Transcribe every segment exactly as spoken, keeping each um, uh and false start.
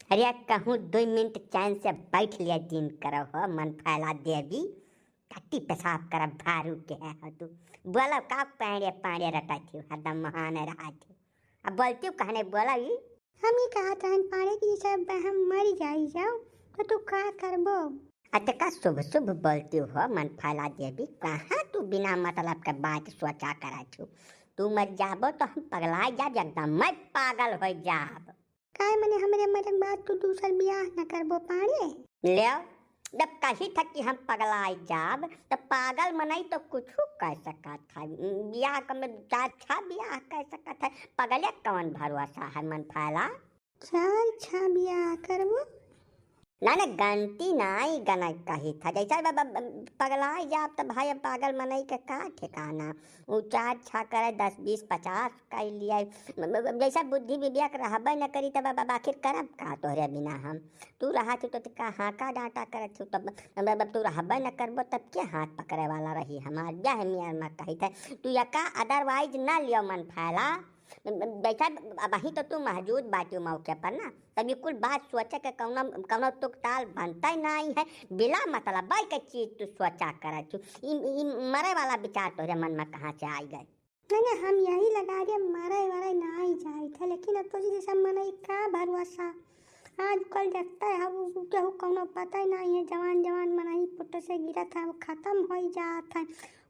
अरे कहूँ दुइ मिनट चैन से बैठ लिया दिन करो हो, मन फैला देवी, टट्टी पेशाब करब भारू के है हो तू। बोलो का पाड़े पाड़े रटा थी, हरदम महान रहा थी। अब बोलती हूँ कहने बोला ही। हम ही कहत रहन पाड़े कि जैसे अब हम मर जाई जाओ तो तू का करबो? अच्छा का शुभ शुभ बोलती हो मन फैला देवी, कहाँ तू बिना मतलब के बात सोचा करत हो? तू मर जाबो तो हम पगला जाब, एकदम मैं पागल हो जाब। काहे मने हमरे मरे के बाद तू दूसर बियाह न करबो पाड़े? ले जब कही था कि हम पगला जाब तो पागल मनई तो कुछ कह सकत है। बियाह क में चार छह बियाह कह सकत है, पगले कौन भरोसा है मन फैला? चार छह बियाह करबो? ना ना गनती नाई गनई कही था, जैसा ब-, ब-, ब-, पगला जाब तो भाई अब पागल मनई के का ठिकाना। उ चार छह करे, दस बीस पचास कर लिए। ब-, ब-, ब-, जैसा बुद्धि विवेक रहबे न करी तब अब आखिर करब का तोहरे बिना हम? तू रहा थी तो का हाँका डांटा करत थी तब, अब, अब तू रहबे न करबो तब के हाथ पकड़े वाला रही हमार? यह मियाँ मा कही था तू या का, otherwise ना लियो मन फैला। जैसा अबही तो तू मौजूद बाटू मौके पर ना, तब ये कुल बात सोचे के कौनो, कौनो तुकताल बनता ही नहीं है। बिला मतलब बाई के चीज तू सोचा करत तू। ई, ई मरे वाला विचार तोहरे मन में कहाँ से आई गए? नहीं, नहीं, हम यही लगा दिया, मरे वरे नहीं जाए थे, लेकिन अब तो जी जैसा मन है, का भरोसा। आजकल देखता है, अब उ केहू कौनो पता ही नहीं है, जवान जवान मनई पुट से गिरत है, वो खत्म हो ही जात है।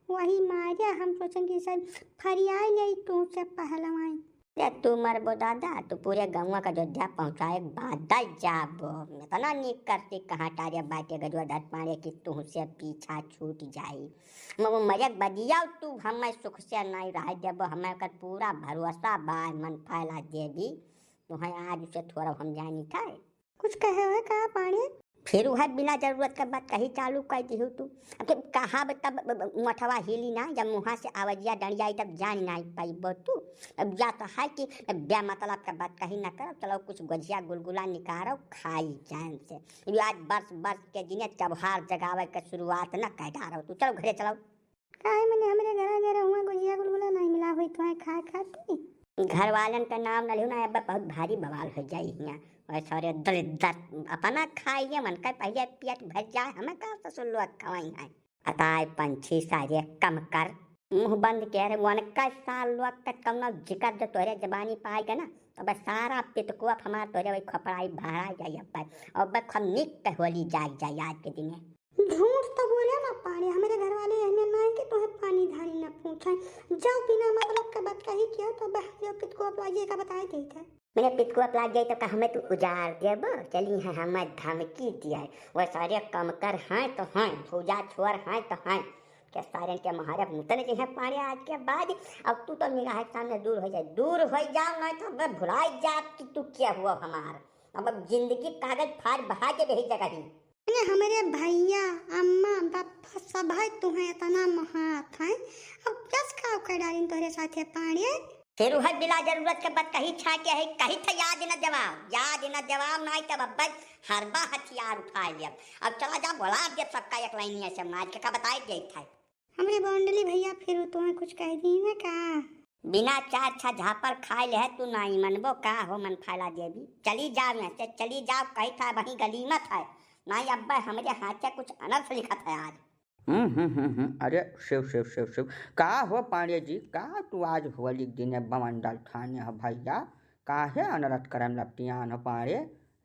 वही मारे हम सोचन कि सब फरियाई ले तू से पहलवाई। अरे तू मरबो दादा, तू पूरे गौवा का अयोध्या पहुँचाए बादल जाबो। इतना नीक करती कहाँ टारे बाटे गजुआ धर पाड़े कि तू से पीछा छूट जाई। मगर मरे बदिया तू हमें सुख से नहीं रह देबो, हमें कर पूरा भरोसा बा मन फैला देवी। तुहें आज से थोड़ा हम जानी था। कुछ कहे हुए का पाड़े? फिर वह बिना जरूरत के बात कही चालू कर दिहू तू। अब तू कहा ब-, तब ब-, ब-, मोठवा हिली ना, जब मुँहा से आवाजिया डंडियाई तब जान ना पाइबो तू। अब या तो है कि बे मतलब के बात कही ना करो, चलो कुछ गोझिया गुलगुला निकारो खाई चैन से। ये आज बरस बरस के दिने त्योहार जगावे के शुरुआत न कर डारो तू, चलो घरे चलो। काहे मने हमरे घरा घरा हुआ गुजिया गुलगुला नहीं मिला हुई तुम्हें खाए खाती? घर वालन का नाम न लियो ना, अब बहुत भारी बवाल हो जाई हियाँ। और सारे दलिद्दर अपना खाइए, मन का पहले पेट भर जाए, हमें का ससुर लोग खवाई है। अताए पंछी सारे कम कर, मुँह बंद के रे, वन का साल लोग तक कौनो जिक्र जो तोरे जबानी पाए के ना, तो बस सारा पितकुआ हमार तोरे वही खपड़ाई भरा जाई अब। और बस हम निक के होली जाग जाई आज के दिने। झूठ तो बोले ना पाड़े, हमरे घर वाले एहमे ना है कि तोहे पानी धानी ना पूछे। जाओ बिना मतलब का बात कही किया तो बहरियो पितको अपलाइए का बताए देत है। मैंने पितको अपलाइए तो का हमें तू उजाड़ देबो? चली है हमें धमकी दिया है। वो सारे कमकर हैं तो हैं, भूजा छोर हैं तो हैं। के सारे के महारे मुतन जी हैं पाड़े आज के बाद। अब तू तो निगाह के सामने दूर हो जाए, दूर हो जाओ, नहीं तो अब भुलाई जाब कि तू क्या हुआ हमार। अब, अब जिंदगी कागज फाड़ बहा के रही जगह ही। अरे हमरे भैया, अम्मा, बापा सब है, तुहें इतना महात है। अब कस का कर डालिन तोहरे साथे पाड़े? फिर वह बिला जरूरत के बात कही छाटे है, कही था याद न जवाब, याद न जवाब, नहीं तब अब हरबा हथियार उठा लिया। अब चला जा, बोला दे सबका एक लाइनिया से मार के का बताए देत है। हमरे बौंडली भैया फिर तुहें कुछ कह दी है का? बिना चार छह झापड़ खाए ले है तू नाई मनबो का हो मन फैला देवी? चली जाओ यहाँ से, चली जाओ, कही था वहीं गलीमत है, नाई अब्बे हमरे हाथ से कुछ अनर्थ लिखत है आज। हम्म, हम्म, हम्म, हम्म, अरे शिव, शिव, शिव, शिव, का हो पाड़े जी, का तू आज होली के दिने बमंडल ठाने हो भैया? काहे अनर्थ करम लपटियान हो पाड़े?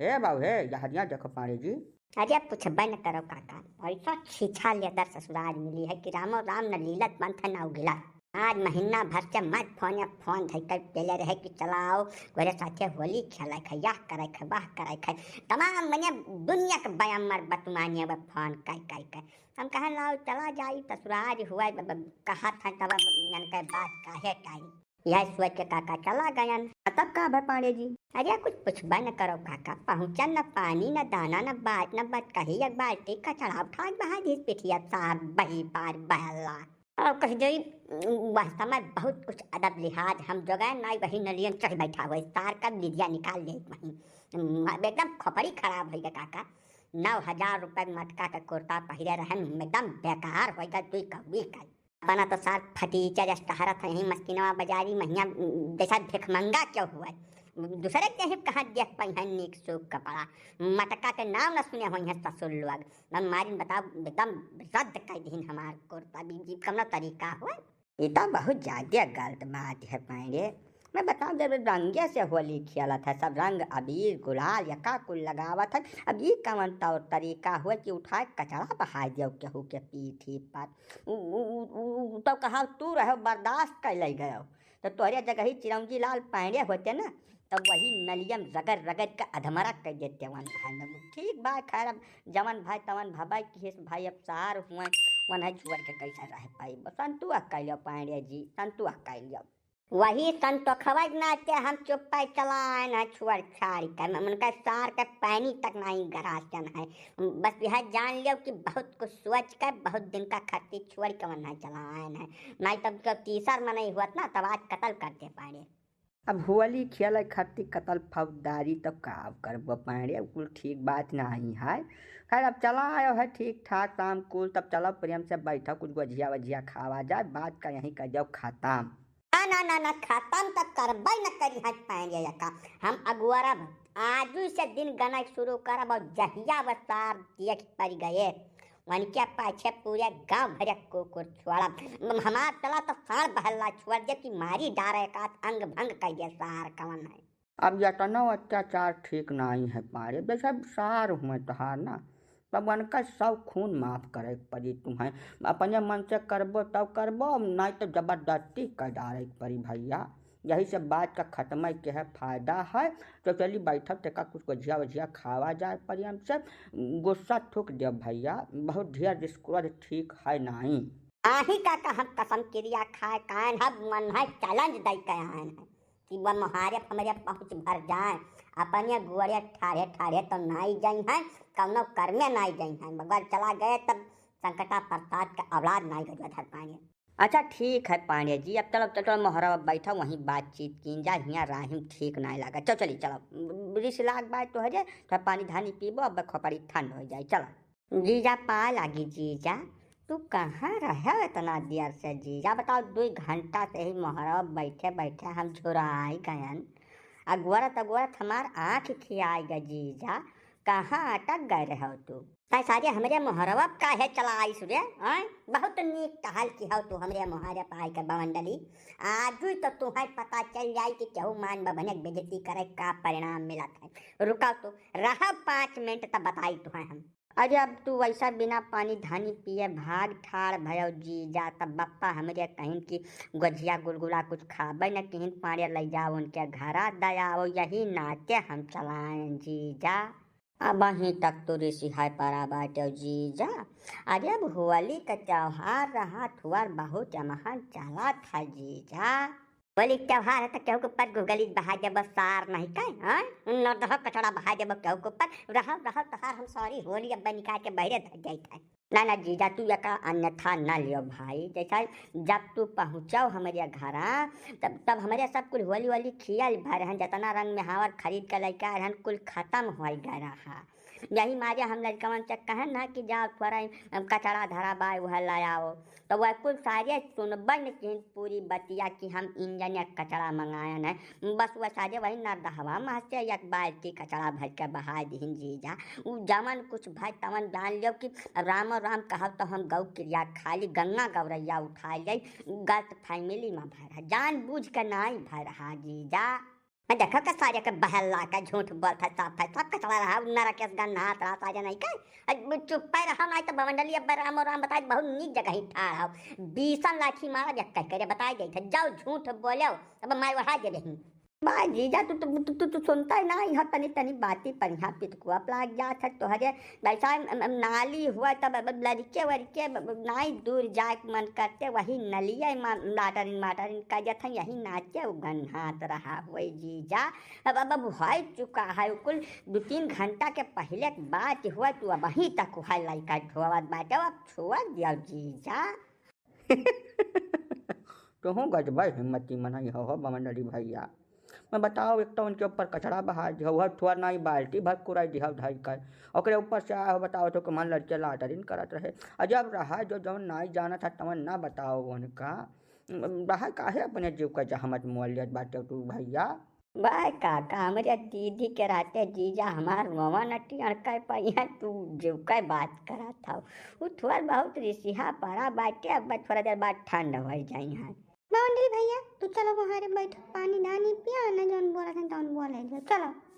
हे बाबू, हे, यहरिया देखो पाड़े जी। अरे, पूछबे न करो काका, ऐसा छीछा लेदर ससुराल मिली है कि रामो राम न लीलत बनत है न उगिलत। आज महीना भर से मत फोन या फोन धइकर पेले रहे कि चलाओ, गोरे साथे होली खेले है, यह करे है, वह करे है। तमाम मने दुनिया के बयामर बतुमानिया बे फोन कई कई के। हम कहे लाओ चला जाई ससुराल हुआ, ब-, ब-, कहत है तब नन के बात काहे टाई। यह सोच के काका चला गयन। तब का भय पाड़े जी? अरे कुछ पूछबे न करो काका, पहुँचन न पानी न दाना न बात न बात कही, एक बाल्टी कचड़ा उठा के बहा दीस पिठिया साहब बही पार बहला। और कह जाई, वह समय बहुत कुछ अदब लिहाज हम जो गए नाई वही नलियन चढ़ बैठा हुए, सार का बिदिया निकाल ले वहीं। म-, एकदम खोपड़ी खराब हो गया काका। नौ हजार रुपए के मटका के कुर्ता पहिरे रहन, एकदम बेकार हो गया, दुई कौड़ी का। अपना तो सार फटीचर अस टहरत है यहीं मस्किनवा बाजारी महिया, जैसा भिखमंगा क्यों हुआ है। दूसरे के ही कहाँ देख पाई हैं नीक सूख कपड़ा। मटका के नाम न सुने होई हैं ससुर लोग। हम मारिन बताओ, एकदम रद्द कर दीन हमार कुर्ता। अब ई कौनो तरीका हुआ? ई तो बहुत ज्यादा गलत बात है पांड़े। मैं बताऊं, जब रंगे से होली खेलत है, सब रंग अबीर गुलाल यका कुल लगावत है, अब ई कवन तौर तरीका हुआ कि उठाए कचड़ा बहाय दियो केहू के पीठी पर? उ, उ, उ, उ, उ तो कहा तू रहो, बर्दाश्त कर ले गयो, तो तोहरे जगह ही चिरौंजी लाल पांड़े होते ना, तब वही नलियम रगड़ रगड़ के अधमरा कर देते वन भाई में। ठीक बा, खैर, अब जवन भाई तवन भबाई किहेस भाई, अब सार हुए, वन है छुअर के कैसे रह पाई? बस संतुआ कह लियो पांड़े जी, संतुआ कह लियो। वही संतोखवा के नाते हम चुप्पे चला आयन है छुअर छाड़ के, हम उनका सार के पानी तक नहीं गरासन है। बस यह जान लियो कि बहुत कुछ सोच के बहुत दिन का खत्ती छुअर के वन्ना चला आयन है, नहीं तब जब तीसर मनई हुअत ना तब आज कत्ल करते पांड़े। अब होली खेले खातिर कतल फौजदारी तो का करबो पांड़े, कुल ठीक बात नहीं है। खैर, अब चला आयो है ठीक ठाक शाम कुल, तब चलो प्रेम से बैठो, कुछ गोझिया वोझिया खावा जाए, बात का यहीं कर जाओ खत्म। ना, ना, ना, ना, खत्म तो करबे न करी है पांड़े यका। हम अगुअरब, आजू से दिन गनक शुरू करब और जहिया अवतार देख पड़ गए, उनके पाछे पूरे गांव भरे कुकुर छोड़ब। हमार चला तो साँड़ बहल्ला छोड़ दे कि मारी डारे का अंग भंग कर दे सार कवन है। अब यतनो अत्याचार ठीक नहीं है पांड़े, जैसे सार हुए तोहार ना, तब उनका सब खून माफ करे के पड़ी तुम्हें। अपने मन से करबो तब करबो, नहीं तो जबरदस्ती कर डारे के पड़ी भैया। यही से बात का खत्म के है फायदा है। तो चली बैठब, तेका कुछ गोझिया वोझिया खावा जाए प्रेम से, गुस्सा थूक देब भैया, बहुत ढेर क्रोध ठीक है नहीं। आही का, का हम कसम किरिया खाए कायन है, मन है challenge दे के आयन है कि वह मोहारे हमरे पहुँच भर जाए, अपने गुअरे ठाढ़े ठाढ़े तो नाई जाई हैं, कौनो कर्मे नाई जाई हैं, मगर चला गए तब संकटा प्रसाद का औलाद नाई गजवा धर पाए। अच्छा ठीक है पांड़े जी, अब चलो, चलो, चलो मोहरा बैठो, वहीं बातचीत कीन जा, हियाँ राहिम ठीक नाई लागा। चलो चली, चलो, रिस लाग बाय तोहरे, थोड़ा पानी धानी पीबो, अब खोपड़ी ठंड हो जाए, चलो। जीजा पाय लागी जीजा, तू कहाँ रहे इतना देर से जीजा? बताओ, दो घंटा से ही मोहरा बैठे बैठे हम झुराई गयन। अगोरत अगोरत हमार आँख खियाई गए जीजा, कहाँ अटक गए रहो तू? तै सारे हमरे मोहरवा काहे चला आइस रे? आय, बहुत नीक टहल की हो तू हमरे मोहरे पाई के बवंडली। आजू तो तुहै पता चल जाई कि केहू मान बभने के बेइज्जती करे का परिणाम मिलत है। रुका तो, रहा पाँच मिनट तब बताई तुहै हम। अरे अब तू वैसा बिना पानी धानी पिए भाग ठाड़ भयो जीजा, तब बप्पा हमरे कहिन कि गोझिया गुलगुला कुछ खाबे न किहिन, पाड़े लइ जाओ उनके घरा दयाओ, यही नाते हम चलाएं जीजा। अबहीं तक तू रिसिहाय परा बाटे जीजा। अरे अब होली का त्योहार रहा, थुआर बहुत एमहन चलत है जीजा। होली के त्योहार है तो केहू के ऊपर गुगली बहा देबो सार नहीं का, हाँ? नरदह कचड़ा बहा देबो केहू के ऊपर। रहो, रहो, तोहार हम sorry, होली अब निकाल के बहरे धर जाइत है। ना, ना जीजा, तू एका अन्यथा न लियो भाई। जैसा जब तू पहुँचो हमरे घरा, तब, तब हमरे सब कुल होली वोली खियल भर हैं, जतना रंग में हावर खरीद के लइके आए रहन, कुल खत्म हो गए रहा। यही मारे हम लड़कवन से कहन ना कि जाओ थोड़ा, अम, कचड़ा धरा बा, वह ले आओ। तो वह कुल सारे सुनबे न किहिन पूरी बतिया कि हम इंजन या कचड़ा मंगायन है। बस वह सारे वही नरदहवा मह से एक बाल्टी कचड़ा भर के बहा दिहिन जीजा। उ जवन कुछ भाई तवन जान लियो कि राम राम कहब तो हम गौ क्रिया खाली गंगा गौरैया उठा ले। गलत फैमिली में भर है, जान बूझ के नाई भर हा जीजा। मैं देखो के सारे के बहल्ला के झूठ बोलत है, सब है, सब कचड़ा रहा, उ नरक के गन्हात रहा सारे नहीं के। अब चुप्पे रहा, नहीं तो बवंडली अब रामो राम बताए, बहुत नीक जगह ही ठाड़ हो। बीसन लाठी मारब, एक कह करे बताए जाइत है, जाओ झूठ बोलो, अब मार वढ़ा दे रही। बा जीजा, तू, तू, तू, तू, तू सुनता ही ना, यहाँ तनी, तनी बाती पर यहाँ पितकुआ लाग जात है तोहरे। वैसा, अम, अम, नाली हुआ तब, अब लड़के वड़के, अब, अब नाई दूर जाए के मन करते, वही नलिया मा-, लाटरिन माटरिन कर देत हैं, यही नाचे उ गन्हात रहा हुए जीजा। अब, अब, अब हो चुका है, उ कुल दो तीन घंटा के पहले के बात हुआ, तू अबहीं तक वह लइका ढोवत बाटे, अब छोड़ दिया जीजा। तुहूँ गजबे हिम्मती मनई हो, हो बमंडली भैया। मैं बताओ, एक तो उनके ऊपर कचड़ा बहा दिहो, वह थोड़ा नाई बाल्टी भर कुराई दिहो धई कर। ओकरे ऊपर से आए हो, बताओ तो कमान लड़के लाटरिन करत रहे। अजब रहा जो जौन नाई जानत है तवन ना बताओ उनका। रहा काहे अपने जीव का जहमत मोल लेत बाटे तू भैया? भाई काका, हमरे दीदी के रहते जीजा हमार रोवा नटी अड़काए पाइया, तू जो काय बात करत हौ। उ थोड़ बहुत रिसिहा पड़ा बाटे, अब थोड़ा देर बाद ठंड होइ जाई है। बाउंड्री भैया, तू चलो वहाँ रे बैठ, पानी धानी पिया, न जौन बोलत हैं तौन बोले जो, चलो।